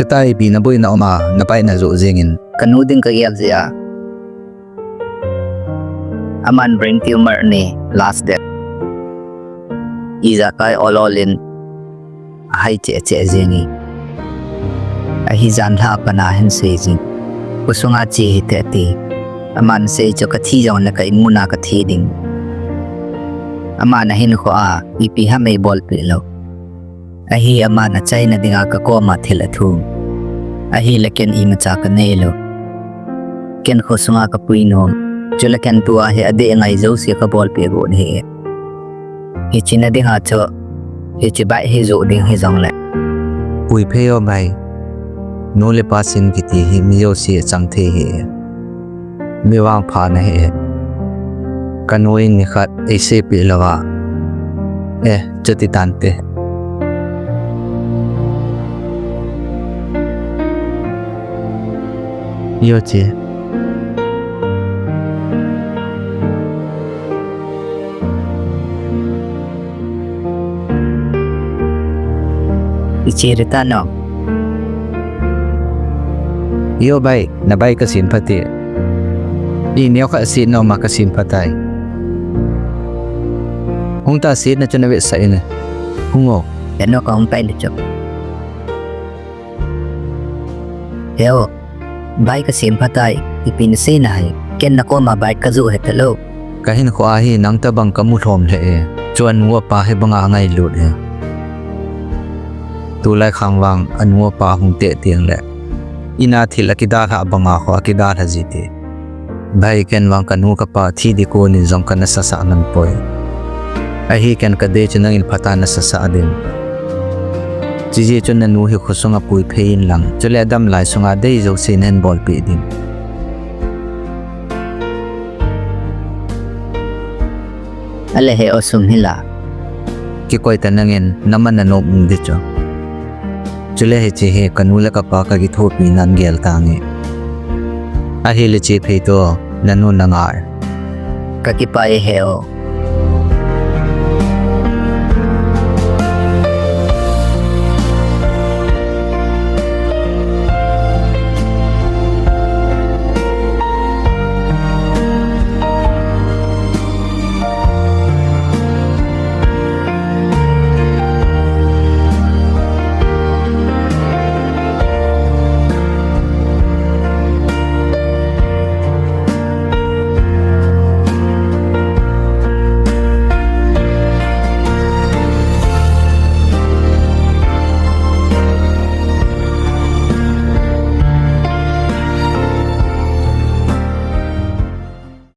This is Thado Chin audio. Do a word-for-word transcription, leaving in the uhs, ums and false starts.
Tah ipi naboina um a, na bike najoh jengin. Kanu ding kagel jeh a. Aman brain tumor anei, last step. Ijakai ol ol in ahai cheh cheh jeng e. Ahi janhi a pat na ahin sei jin. Khosunga che hite ati. Aman asei chu kathi jongle ka imuna kathi ding. Aman ahinkho a ipi ham eibolpeh lou. Ahi aman achaina dinga kakoma thil athum. Ahile ken imacha kanei lou. Ken khosunga kapui nom. Chule ken tua hi adeh ngai jouse kabolpeh got ahi. Hiche na dinga chu, hiche bike hi joh ding hijongle. Puiphei o bhai. Nu le pa sin kiti hi mi jouse achang thei ahi. Mi vangpha nahi e. Kanu in nikhat eiseipeh louva. Eh, chuti tante. Yo che. Iche rita no. Yo bike, na bike kasem phate. Ineo khat setna uma kasem phatai. Hung ta setna chu navetsah in. Hung o. Eno kahung pai le chu. Heo, bike kasem phatai, ipi nasei nahi, ken nakoma bike kajoh hita lou. Kahinkho a hi nang tobang kamu lhom lheh e, chu anu apa hi banga ngailut e. Tulai khang vang anu apa hung teh teng le. Ina thil akidalhah banga kho akidalha jite. Bhai ken vang kanu kapa thi di konin jong kana sasah man poi. Ahi ken kadei chu nangin phatah a nasasah ding. Chujeh chun nanu hi khosunga puiphei inlang. Chule adam lai sunga dei jouse nahin bolpeh ding. Ale he o sum hila. Kikoi ta nangin naman nanom um di chu. Chule hiche hi kanu le kapa kakithopi nan gel tange. Ahile che phei to nanu nanga e. Kakipah e he o.